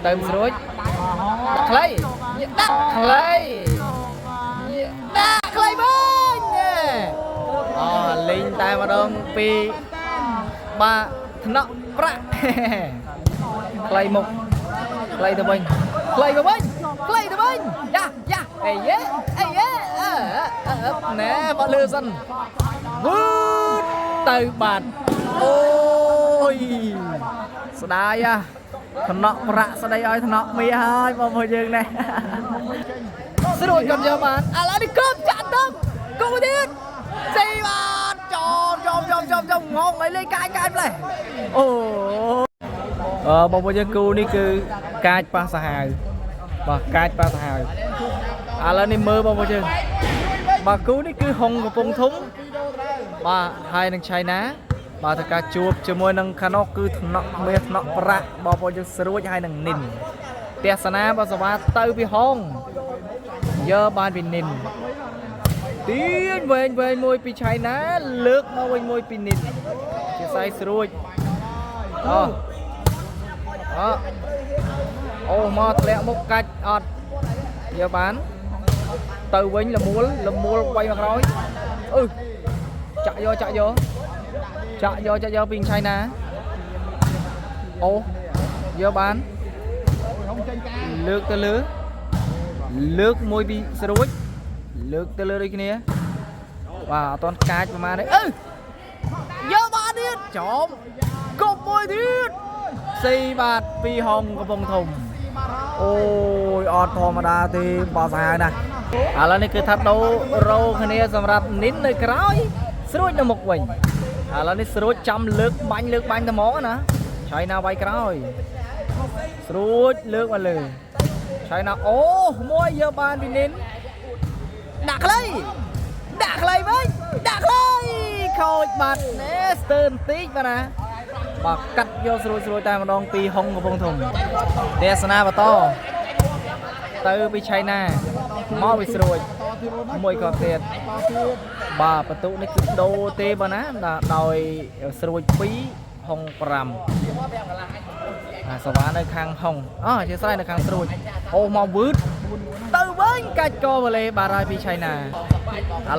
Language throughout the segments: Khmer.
ទៅស្រួចដាក់ខ្លីដាក់ខ្លីដាក់ខ្លីវិញអូលេងតែម្ដងពីបាទថ្នាក់ប្រាក់ខ្លីមុខខ្លីទៅវិញខ្លីទៅវិញខ្លីទៅវិញយ៉ាយ៉ាអេយេអេយេអឺណែបត់លឺសិនវឺតទៅបាទអូយស្ដាយអាថ្នាក់ប្រាក់ស្ដីឲ្យថ្នាក់មាសហើយបងប្អូនយើងនេះស្រួចគាត់យកបានឥឡូវនេះគប់ចាក់ទៅគប់ទៀតស៊ីបាទចំចំចំចំចំងងឲ្យលេងកាយកាយផ្លេះអូអឺបងប្អូនយើងគូនេះគឺកាចប៉ះសាហាវបាទកាចប៉ះសាហាវឥឡូវនេះមើលបងប្អូនយើងបាទគូនេះគឺហុងកំពង់ធំបាទហើយនឹងឆៃណាបាទធ្វើការជួបជាមួយនឹងខាងនោះគឺថ្នាក់មាសថ្នាក់ប្រាក់បងប្អូនយើងស្រួចហើយនឹងនិនទស្សនាបើសវ៉ាទៅពីហុងយកបានពីនិនទាញវែងវែងមួយពីឆៃណាលើកមកវិញមួយពីនិនជាសៃស្រួចអូអអូមកធ្លាក់មុខកាច់អត់យកបានទៅវិញលមួលលមួលវាយមកក្រោយអឺចាក់យកចាក់យកចាក់យកចាក់យកពីឆៃណាអូយកបានលើកទៅលើលើកមួយពីស្រួចលើកទៅលើដូចគ្នាបាទអត់ទាន់កាចប្រហែលទេអឺយកបានទៀតចំគប់មួយទៀតស៊ីបាទពីហុងកំពង់ធំអូយអត់ធម្មតាទេបោះសាហាវណាស់ឥឡូវនេះគឺថាដូររោគ្នាសម្រាប់និននៅក្រោយស្រួចនៅមុខវិញឥឡូវនេះស្រួចចាំលើកបាញ់លើកបាញ់តែហ្មងណាឆៃណាវាយក្រោយស្រួចលើកមកលើឆៃណាអូមួយយកបានពីនិនដាក់ខ្លីដាក់ខ្លីវិញដាក់ខ្លីខូចបាត់ណែស្ទើរបន្តិចបាទណាបាទកាត់យកស្រួចស្រួចតែម្ដងពីហុងកំពង់ធំទស្សនាបន្តទៅពីឆៃណាមកពីស្រួចមួយគ្រាប់ទៀតបាទបន្ទុកនេះគឺដូរទេបាទណាដោយស្រួច2ហុង5អាសវ៉ានៅខាងហុងអជាស្រ័យនៅខាងស្រួចអូមកវឺតទៅវិញកាច់កវ៉ាឡេបាទហើយពីឆៃណាឥ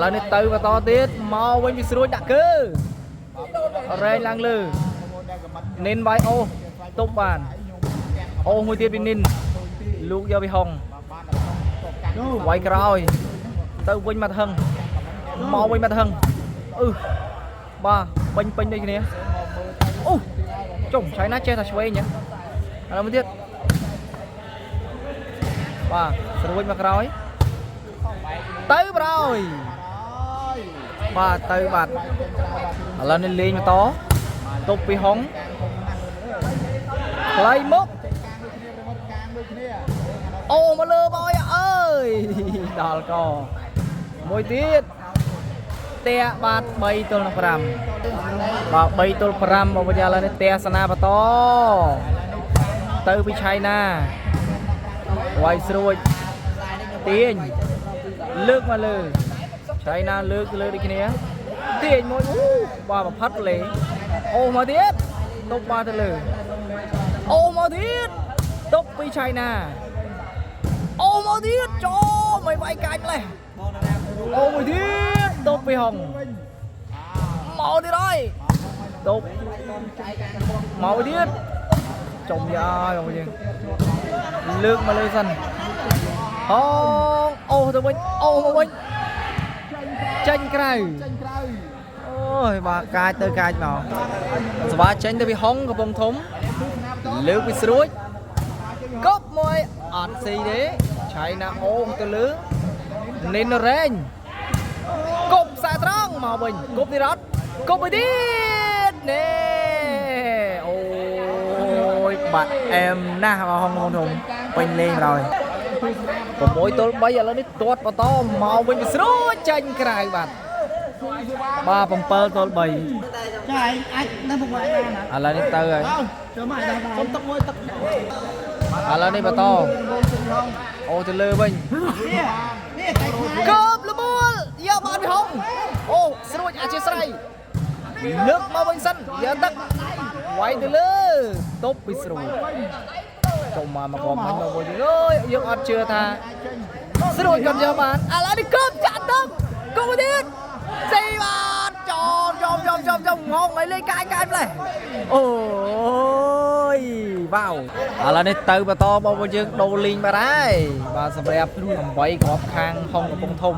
ឡូវនេះទៅបន្តទៀតមកវិញពីស្រួចដាក់គឺរែងឡើងលើនិនវាយអូទប់បានអូមួយទៀតពីនិនលូកយកពីហុងវាយក្រោយទៅវិញមកហឹងមកវិញមកហឹងអឺបាទពេញពេញដូចគ្នាអូចុំឆៃណាចេះតែឆ្វេងហ៎ឥឡូវមួយទៀតបាទស្រួចមកក្រោយទៅប្រយបាទទៅបាទឥឡូវនេះលេងបន្តទប់ពីហុងខ្លៃមុខអូមកលើបយអើយដល់កមួយទៀតផ្ទះបាទ3ទល់នឹង5បាទ3ទល់5មកវិញឥឡូវនេះផ្ទះសនាបន្តទៅពីឆៃណាវាយស្រួចទាញលើកមកលើឆៃណាលើកលើដូចគ្នាទាញមួយអូបាទបំផាត់លេអូមកទៀតទប់បាទទៅលើអូមកទៀតទប់ពីឆៃណាអូមកទៀតចូលមិនវាយកាច់ម្លេះអូមួយទៀតទប់ពីហុងមកទៀតហើយទប់មកទៀតចំយ៉ាយបងប្អូនយើងលើកមកលើសិនហងអូទៅវិញអូមកវិញចេញក្រៅអូយបាទកាចទៅកាចមកសវ៉ាចេញទៅពីហុងកំពង់ធំលើកពីស្រួចគប់មួយអត់ស៊ីទេឆៃណាអូទៅលើនិនរ៉េងគប់ខ្សែត្រង់មកវិញគប់ទៀតអត់គប់មួយទៀតណែអូយបាក់អែមណាស់មកហុងកំពង់ធំពេញលេងហើយ6ទល់3ឥឡូវនេះទាត់បន្តមកវិញពីស្រួចចេញក្រៅបាទបាទ7ទល់3 ចាឯងអាចនៅពុកម៉ែបានណា ឥឡូវនេះទៅហើយ ចូលមកដល់សុំទឹកមួយទឹក ឥឡូវនេះបន្តអូទៅលើវិញ នេះនេះតែ កើបលមួលយកបានពីហុងអូស្រួចអធិស្ឋានលើកមកវិញសិនយកទឹកវាយទៅលើទប់ពីស្រួច ចុំមកមកគ្រាប់មិញបងប្អូនយើងអើយយើងអត់ជឿថាស្រួចគាត់យកបានឥឡូវនេះគប់ចាក់ទឹកគប់ទៀតស៊ីបាទចូលចូលចូលចូលចូលងងឲ្យលេងកាយកាយផ្លេះអូយវ៉ាវឥឡូវនេះទៅបន្តបងប្អូនយើងដូរលីងបាត់ហើយបាទសម្រាប់8គ្រាប់ខាងហុងកំពង់ធំ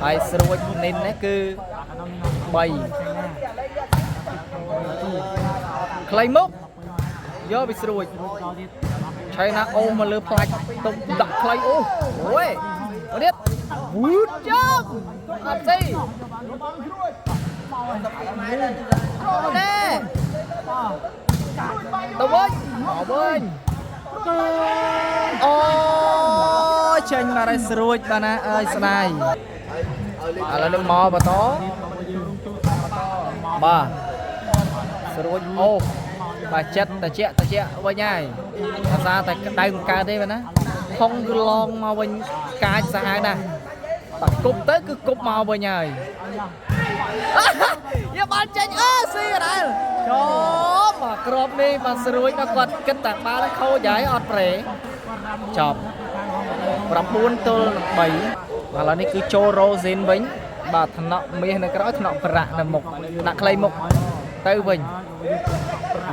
ហើយស្រួចនិននេះគឺ3ខ្លីមុខយកពីស្រួច ឆៃណាអូមកលើផ្លាច់ទុកដាក់ខ្លីអូអូយមកទៀតវឺតចំអត់ស៊ីណែទៅវិញមកវិញអូចេញមកហើយស្រួចបាទណាអើយស្ដាយឥឡូវនេះមកបន្តបាទស្រួចអូបាទចិត្តតិចតិចវិញហើយ ភាសាតែក្តៅមិនកើតទេបាទណាហុងគឺឡងមកវិញកាចសាហាវណាស់តែគប់ទៅគឺគប់មកវិញហើយយកបាល់ចេញអើស៊ីកដែលចូលមកក្របនេះបាទស្រួយមកគាត់គិតតែបាល់ខូចហើយអត់ប្រេចប់9ទល់នឹង3បាទឥឡូវនេះគឺចូលរ៉ូស៊ីនវិញបាទថ្នាក់មាសនៅក្រោយថ្នាក់ប្រាក់នៅមុខដាក់ខ្លីមុខទៅវិញ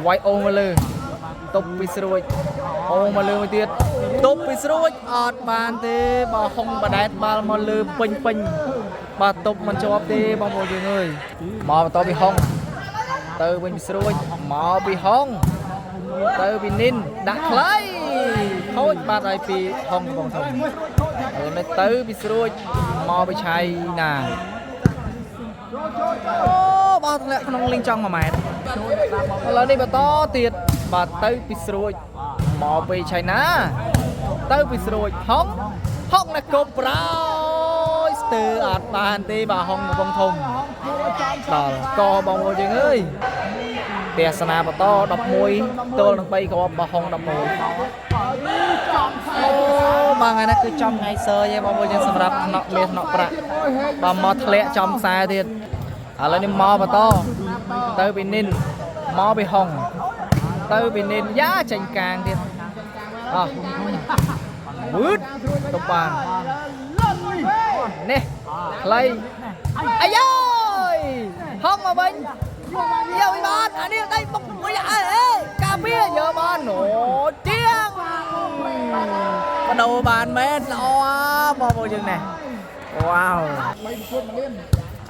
វាយអូសមកលើទប់ពីស្រួចអូមកលើមួយទៀតទប់ពីស្រួចអត់បានទេបើហុងបដែតបាល់មកលើពេញពេញបាទទប់មិនជាប់ទេបងប្អូនយើងអើយមកបន្តពីហុងទៅវិញពីស្រួចមកពីហុងទៅពីនិនដាក់ខ្លីខូចបាត់ហើយពីហុងកំពង់ធំឥឡូវនេះទៅពីស្រួចមកពីឆៃណាអូបោះធ្លាក់ក្នុងលីងចង់1ម៉ែត្រឥឡូវនេះបន្តទៀតបាទទៅពីស្រួចមកពីឆៃណាទៅពីស្រួចហុងហុងណាគប់ប្រោយស្ទើអត់បានទេបាទហុងកំពង់ធំដល់កបងប្អូនយើងអើយទស្សនាបន្ត11ទល់នឹង3គ្រាប់បាទហុង11អូបាទថ្ងៃនេះគឺចំថ្ងៃសើយឯងបងប្អូនយើងសម្រាប់ថ្នាក់មាសថ្នាក់ប្រាក់បាទមកធ្លាក់ចំខ្សែទៀតឥឡូវនេះមកបន្តទៅពីនិនមកពីហុងទៅពីនិនយ៉ាចេញកាងទៀតអោះវឺតទៅបាននេះខ្លីអាយយហុងមកវិញយកវិញបានអានេះដៃបុកមួយអើអេកាពីយកបានអូទៀងបដូរបានមែនល្អបងប្អូនយើងនេះវ៉ាវ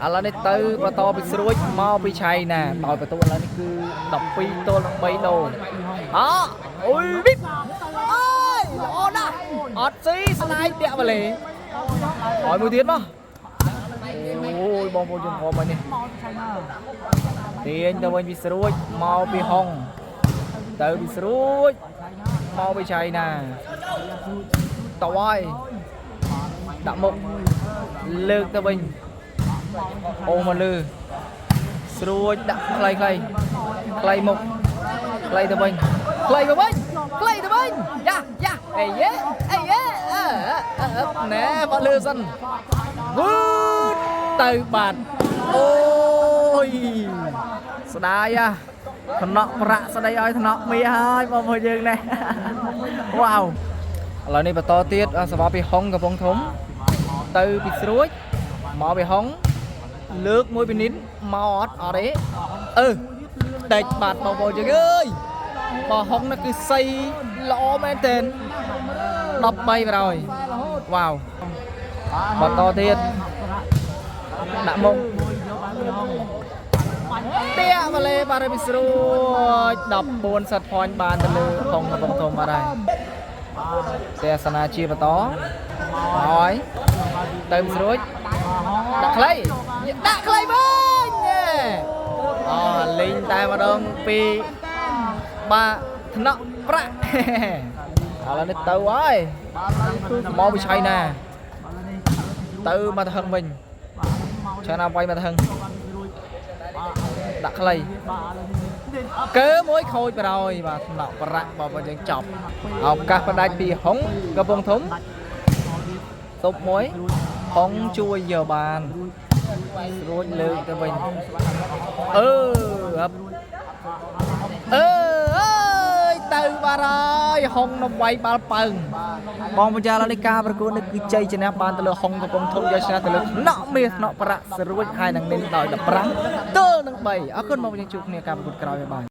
ឥឡូវនេះទៅបន្តពីស្រួចមកពីឆៃណាដោយបន្ទូឥឡូវនេះគឺ12ទល់នឹង3ដូរអអូយវីបអើយល្អណាស់អត់ស៊ីស្នាយតាក់បលេឲ្យមួយទៀតមកអូយបងប្អូនយើងខំមកនេះទាញទៅវិញពីស្រួចមកពីហុងទៅពីស្រួចមកពីឆៃណាតហើយដាក់មុខលើកទៅវិញអូមកលើស្រួចដាក់ខ្លីខ្លីខ្លីមុខខ្លីទៅវិញខ្លីទៅវិញខ្លីទៅវិញយ៉ាយ៉ាអេយេអេយេអើអើណែមកលើសិនវឺតទៅបាត់អូយស្ដាយអាថ្នាក់ប្រាក់ស្ដីឲ្យថ្នាក់មាសហើយបងប្អូនយើងនេះវ៉ាវឥឡូវនេះបន្តទៀតសម្រាប់ពីហុងកំពង់ធំទៅពីស្រួចមកពីហុងលើកមួយពីនិនមកអត់អត់ទេអឺដេចបាត់បងប្អូនយើងអើយបើហុងនោះគឺសៃល្អមែនទែន13ប្រយវ៉ាវបន្តទៀតដាក់មុខតាក់ម៉ាឡេបាត់ឲ្យពីស្រួច14សិតផាញ់បានទៅលើហុងកំពង់ធំបាត់ហើយទស្សនាជាបន្តមកហើយទៅពីស្រួចដាក់ខ្លីដាក់ខ្លីវិញអូលេងតែម្ដងពីបាទថ្នាក់ប្រាក់ឥឡូវនេះទៅហើយមកពីឆៃណាទៅមកទៅហឹងវិញឆៃណាវាយមកទៅហឹងដាក់ខ្លីកើមួយខូចប្រយបាទថ្នាក់ប្រាក់បងប្អូនយើងចប់ឱកាសផ្ដាច់ពីហុងកំពង់ធំទប់មួយហុងជួយយកបានស្រួចលើកទៅវិញអឺអឺអើយទៅ បាទហើយហុងនៅវាយបាល់ប៉ើងបងបញ្ជាឥឡូវនេះការប្រកួតនេះគឺជ័យជំនះបានទៅលើហុងកំពង់ធំយកឈ្នះទៅលើថ្នាក់មាសថ្នាក់ប្រាក់ស្រួចហើយនឹងនិនដោយ15ទល់នឹង3អរគុណមកយើងជួបគ្នាការប្រកួតក្រោយបាយ។